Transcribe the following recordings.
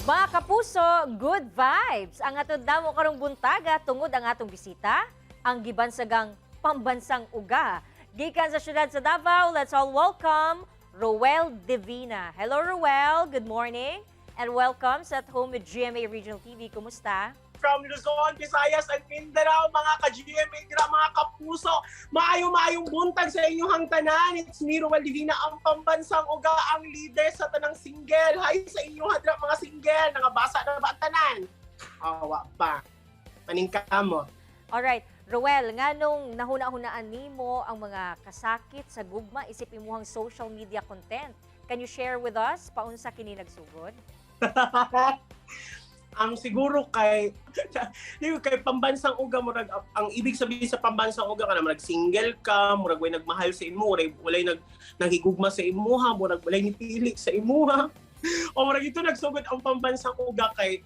Mga kapuso, good vibes! Ang atod namo karong buntaga tungod ang atong bisita, ang gibansagang pambansang uga. Gikan sa syudad sa Davao, let's all welcome Roel Divina. Hello, Roel, good morning and welcome sa At Home with GMA Regional TV. Kumusta? From Luzon, Visayas, and Mindanao, mga ka-GMA, dira, mga kapuso. Maayo-maayong buntag sa inyong tanan. It's me, Roel Divina, ang pambansang uga, ang leader sa tanang single. Hi sa inyong dira, mga single. Nangabasa na ba ang tanan? Awa pa. Maningka mo. Alright, Roel, nganong nahuna-hunaan nimo ang mga kasakit sa gugma isip imuhang social media content? Can you share with us paunsa kini nagsugod? Ang siguro kay di kay pambansang uga, murag ang ibig sabihin sa pambansang uga kana murag single ka, murag way nagmahal sa imo, murag walay naghigugma sa imuha, murag walay nipili sa imuha. O murag ito nagsugod ang pambansang uga kay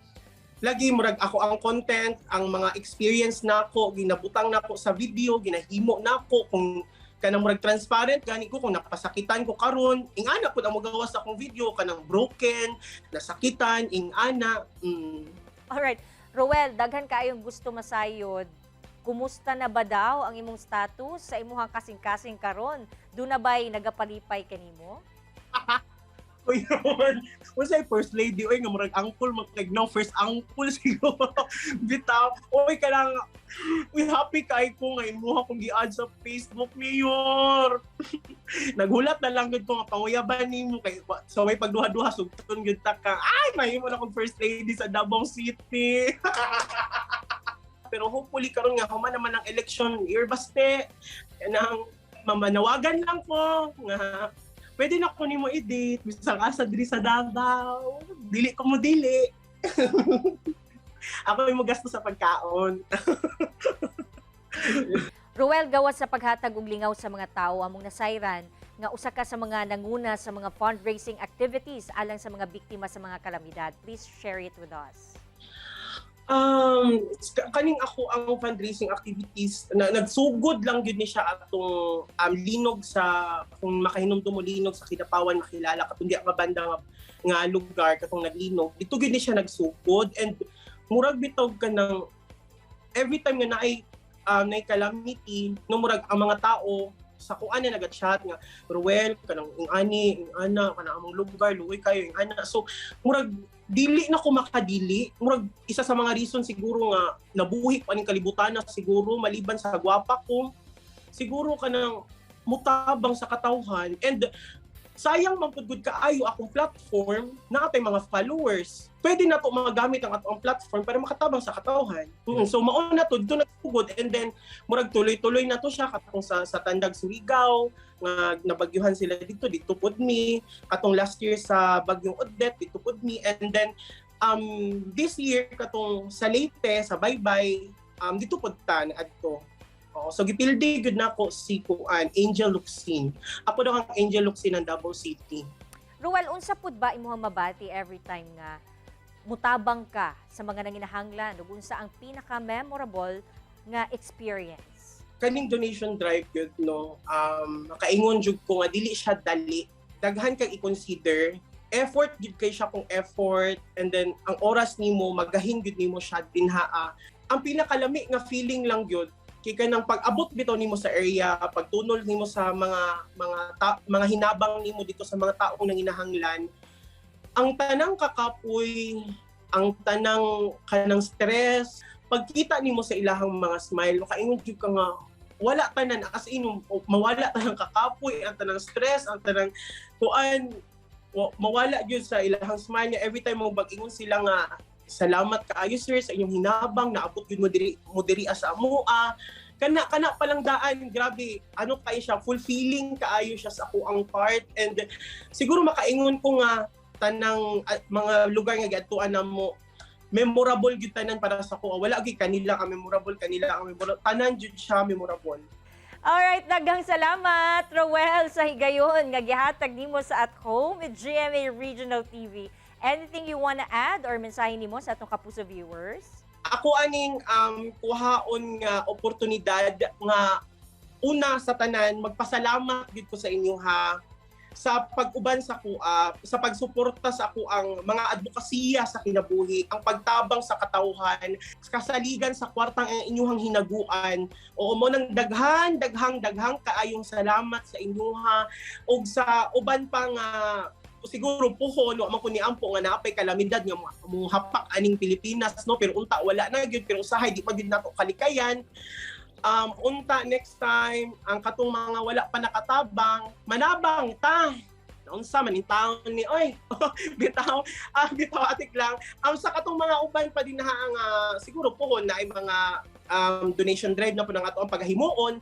lagi murag ako ang content, ang mga experience nako ginabutang nako sa video, ginahimo nako kung kanang murag transparent gani ko. Kung napasakitan ko karon, ingana pud ang mogawas sa akong video, kanang broken, nasakitan, ingana. Alright, Roel, daghan kaayong gusto masayod. Kumusta na ba daw ang imong status sa imuhang kasing-kasing karon? Duna ba'y nagapalipay kanimo? Uy, naman. Unsay first lady, oy, nga murag angkol, mag no, first angkol siguro. Bitaw. Oy, kanang, uy, happy kay ko nga imuha kong gi-add sa Facebook, Mayor. Naghulat na lang gud ko nga panguyaban nimo kay so may pagduha-duha sugton gyud ta ka. Ay, mahimo na kong first lady sa Davao City. Pero hopefully karon nga human naman ang election, year, baste nang mamanawagan lang ko nga pwede na ko nimo i-date bisag asa diri sa Davao. Dili ko mo dili. Ako yung mo gasto sa pagkaon. Roel, gawas sa paghatag og lingaw sa mga tao, among nasayran nga usa ka sa mga nanguna sa mga fundraising activities alang sa mga biktima sa mga kalamidad. Please share it with us. Kaning ako ang fundraising activities na nagsugod lang gyud ni siya atong linog sa, kung makahinumdum mo, linog sa Kidapawan, makilala katong di nga banda nga lugar katong naglinog dito gyud ni siya nagsugod. And murag bitaw ka ng every time nga naay calamity no, murag ang mga tao sa kuan na naga-chat nga, "Ruel, kanang ing ani ing ana kanang among lugar luoy kayo," ing ana. So murag dili na ko makadili. Murag isa sa mga reason siguro nga nabuhi ko aning kalibutan na siguro maliban sa gwapa ko, siguro kanang mutabang sa katawhan. And sayang man pud gud kaayo akong platform na atay mga followers, pwede na to magamit ang atong platform para makatabang sa katawhan. So mao na to, dito nagsugod and then murag tuloy-tuloy na to siya katong sa Tandag Surigao nga nabagyuhan sila dito, dito pud mi. Katong last year sa Bagyong Odette, dito pud mi. And then this year katong sa Leyte, sa Baybay, dito pud ta na adto. Oo, so gipildi gud nako si kuan, Angel Locsin. Ako daw ang Angel Locsin ng Davao City. Roel, unsa pud ba imuhang mabati every time nga mutabang ka sa mga nanginahanglan ug unsa ang pinaka-memorable nga experience? Kaning donation drive gyud no, makaingon jud ko nga dili siya dali. Daghan kang i-consider, effort gyud kay siya kung effort, and then ang oras nimo magahin gyud nimo siya dinha. Ang pinakalami nga feeling lang gyud kay kanang pag-abot bitaw nimo sa area, pagtunol nimo sa mga hinabang nimo dito sa mga taong nanginahanglan, ang tanang kakapoy, ang tanang kanang stress, pagkita nimo sa ilahang mga smile, makaingon jud ka nga wala tanan, as in mawala tanang kakapoy, ang tanang stress, ang tanang kuan, mawala gyud sa ilahang smile niya every time mo bag-ingon sila nga, "Salamat kaayo, sir, sa inyong hinabang, naabot gyud mo diri sa amoa." Kana kana pa lang daan, grabe, ano kayo siya, fulfilling kaayo siya sa ako ang part. And siguro makaingon ko nga tanang mga lugar nga giadtuan namo, memorable gyud tanan para sa ako. Wala gyud kanila ang memorable, kanila ang memorable, tanan gyud siya memorable. Alright, daghang salamat, Roel, sa higayon nga gihatag nimo sa At Home with GMA Regional TV. Anything you wanna add or mensahe nimo sa atong kapuso viewers? Ako aning kuhaon nga oportunidad nga una sa tanan magpasalamat gyud ko sa inyo ha. Sa pag-uban sa kuha, sa pagsuporta sa ako ang mga advokasya sa kinabuhi, ang pagtabang sa katawhan, kasaligan sa kwartang ang inyuhang hinaguan. Oo, mo nang daghan, daghang, daghang kaayong salamat sa inyuha ug sa uban pa nga siguro puhon wa man ko niampo nga naapay kalamidad nga muhapak aning Pilipinas, no? Pero unta wala na gyud, pero usahay di pa gyud nato kalikayan. Unta next time, ang katong mga wala pa nakatabang, manabang ta. Unsa man taon ni, oy? Bitaw, ah, bitaw, atik lang. Sa katong mga uban pa din ang siguro pohon na ay mga donation drive na po ng ato ang paghimuon.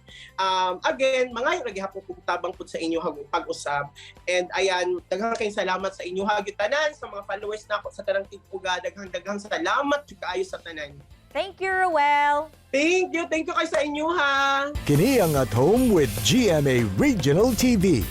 Again, mga ra gihapon kog tabang pud sa inyo pag-usab. And ayan, daghang kayong salamat sa inyo gyud tanan, sa mga followers nako sa tanang tig-uga. Daghang daghang salamat jud kaayo sa tanan. Thank you, Ruel. Thank you, thank you kay sa inyo ha. Kini ang At Home with GMA Regional TV.